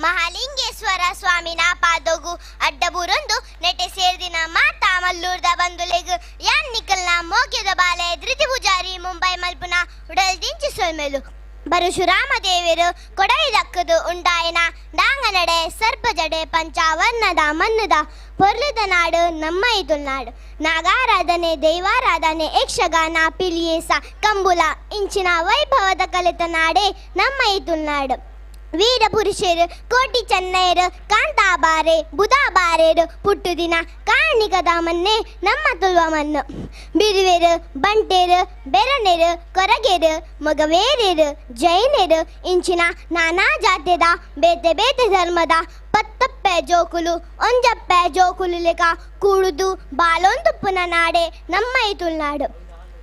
ಮಹಾಲಿಂಗೇಶ್ವರ ಸ್ವಾಮಿನ ಪಾದೊಗು ಅಡ್ಡಬೂರೊಂದು ನೆಟೆ ಸೇರ್ದಿನ ಮಾತಾ ಮಲ್ಲೂರ್ದ ಬಂದುಲೆಗ್ ಯಾನ್ ನಿಕಲ್ನ ಮೋಗ್ಯದ ಬಾಲೆ ಧೃತಿ ಪೂಜಾರಿ ಮುಂಬೈ ಮಲ್ಪುನ ಉಡಲ್ ದಿಂಚಿ ಸೊಲ್ಮೆಲು. ಪರಶುರಾಮ ದೇವರು ಕೊಡೈದಕ್ಕದು ಉಂಡಾಯನ ಡಾಂಗನಡೆ ಸರ್ಪಜಡೆ ಪಂಚಾವರ್ಣದ ಮನ್ನದ ಪೊರ್ಲುದ ನಾಡು ನಮ್ಮ ಈ ತುಳುನಾಡು. ನಾಗಾರಾಧನೆ, ದೈವಾರಾಧನೆ, ಯಕ್ಷಗಾನ, ಪಿಲಿಯೇಸ, ಕಂಬುಲ ಇಂಚಿನ ವೈಭವದ ಕಲಿತ ನಾಡೇ ನಮ್ಮ ಈ ತುಳುನಾಡು. ವೀರ ಪುರುಷರು ಕೋಟಿ ಚೆನ್ನಯರು ಕಾಂತಾಬಾರೆ ಬುಧಾಬಾರೆರು ಪುಟ್ಟುದಿನ ಕಾಣಿಕದ ಮನ್ನೆ ನಮ್ಮ ತುಳುವ ಮಣ್ಣು. ಬಿರುವೆರು, ಬಂಟೆರು, ಬೆರನೆರು, ಕೊರಗೆರು, ಮೊಗವೇರೆರು, ಜೈನರು ಇಂಚಿನ ನಾನಾ ಜಾತಿದ ಬೇತೆ ಬೇತೆ ಧರ್ಮದ ಪತ್ತಪ್ಪೆ ಜೋಕುಲು ಒಂಜಪ್ಪೆ ಜೋಕುಲು ಲೆಕ ಕೂಡುದು ಬಾಲೊಂದುಪ್ಪುನ ನಾಡೆ ನಮ್ಮ ಈ ತುಳುನಾಡು.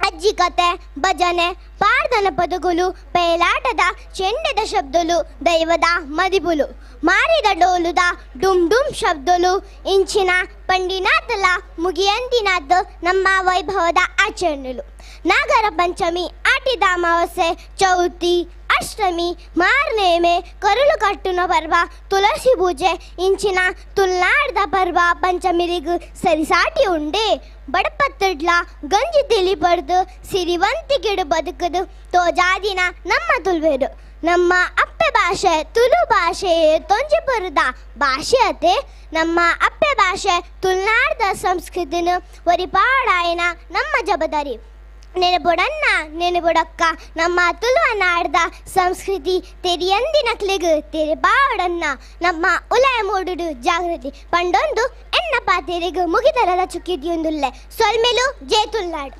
ಅಜ್ಜಿ ಕತೆ, ಭಜನೆ, ಪಾಡ್ದನ ಪದಗುಲು, ಪೇಲಾಟದ ಚೆಂಡೆದ ಶಬ್ದಲು, ದೈವದ ಮದಿಬುಲು, ಮಾರಿದ ಡೋಲುದ ಡುಮ್ ಡುಮ್ ಶಬ್ದಲು ಇಂಚಿನ ಪಂಡಿನಾಥಲ ಮುಗಿಯಂದಿನಾಥ ನಮ್ಮ ವೈಭವದ ಆಚರಣೆಲು. ನಾಗರ ಪಂಚಮಿ, ಆಟಿದ ಅಮಾವಾಸ್ಯೆ, ಚೌತಿ, ಅಷ್ಟಮಿ, ಮಾರ್ನೇಮೆ, ಕರುಳು ಕಟ್ಟುನ ಪರ್ವ, ತುಳಸಿ ಪೂಜೆ ಇಂಚಿನ ತುಳುನಾಡ್ದ ಪರ್ವ ಪಂಚಮಿರಿಗು ಸರಿಸಾಟಿ ಉಂಡೆ. ಬಡಪತ್ತಿಡ್ಲ ಗಂಜಿ ತಿಳಿ ಪಡ್ದು ಸಿರಿವಂತಿಗೆಡು ಬದುಕದು ತೋಜಾದಿನ ನಮ್ಮ ತುಳುವೆರು. ನಮ್ಮ ಅಪ್ಪೆ ಭಾಷೆ ತುಳು ಭಾಷೆ ತೊಂಜಿಪುರದ ಭಾಷೆ ಅತೆ. ನಮ್ಮ ಅಪ್ಪೆ ಭಾಷೆ ತುಳುನಾಡ್ದ ಸಂಸ್ಕೃತಿನ ಒರಿಪಾಡಾಯನ ನಮ್ಮ ಜವಾಬ್ದಾರಿ. ನೆನಪೊಡನ್ನ ನೆನಪೊಡಕ್ಕ ನಮ್ಮ ತುಳುವ ನಾಡ್ದ ಸಂಸ್ಕೃತಿ ತೆರಿಯಂದಿನಕ್ಲೆಗ್ ತೆರೆಪಾಡನ್ನ ನಮ್ಮ ಉಲಯ ಮೂಡುಡು ಜಾಗೃತಿ ಪಂಡೊಂದು ಎನ್ನ ಪಾತೆರೆಗ್ ಮುಗಿತಲದ ಚುಕ್ಕಿದಿಯೊಂದುಲ್ಲೆ. ಸೊಲ್ಮೆಲು, ಜೈ ತುಳುನಾಡು.